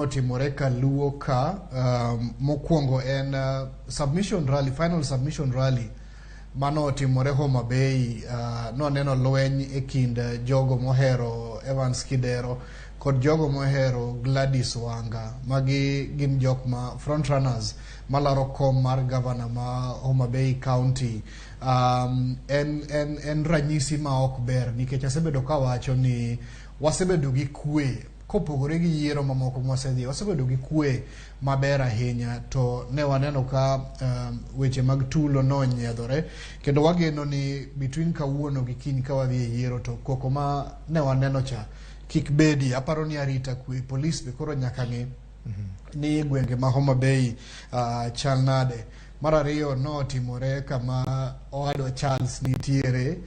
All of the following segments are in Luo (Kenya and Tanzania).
Otimore kaluo ka mokwongo en submission rally, final submission rally mano otimore Homa Bay. Noneno lweny e kind jogo mohero Evans Kidero kod jogo mohero Gladys Wanga. Magi gin jok ma front runners malaro kom mar governor ma Homa Bay County. En ranyisi ma ok ber nikech asebedo kawacho ni wasebedo gi kwe kopogore gi yiero mamoko mwasedhi, wasebedo gi kwe maber ahinya, to ne waneno ka weche mag tulo nonyiedhore, kendo wageno ni between kawuono gi kiny ka wadhi e yiero to koko ma ne waneno cha kik bedi. Aparo ni arita kwe, polis be koro nyaka ng'i ni gwenge ma Homa Bay chal nade. Mar ariyo notimore kama owadwa Charles nitiere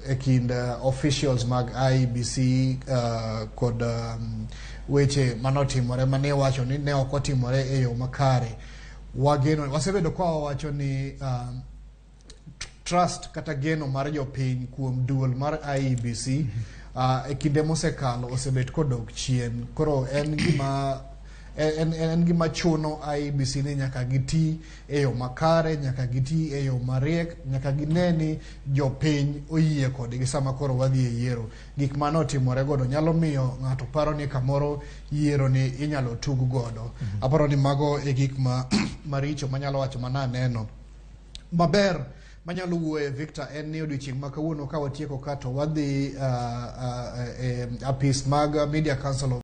e kind officials mag IEBC kod weche manotimore mane wacho ni ne ok otimore e yo makare. Wageno, wasebedo ka wawacho ni trust kata geno mar jopiny kuom duol mar IEBC e kinde mosekalo osebet kodok chien. Koro en gima chuno IEBC ni nyaka giti e yo makare, nyaka giti e yo mariek, nyaka gine ni jopiny oyie kodgi sama koro wadhi e yiero. Gik mane otimore godo nyalo miyo ng'ato paro ni kamoro yiero ni inyalo tug godo. Aparo ni mago e gik ma maricho manyalo wacho mana aneno. Maber manyalo wuoye, Victor, en ni odiochieng' ma kawuono ka watieko ka to wadhi e apis mag Media Council of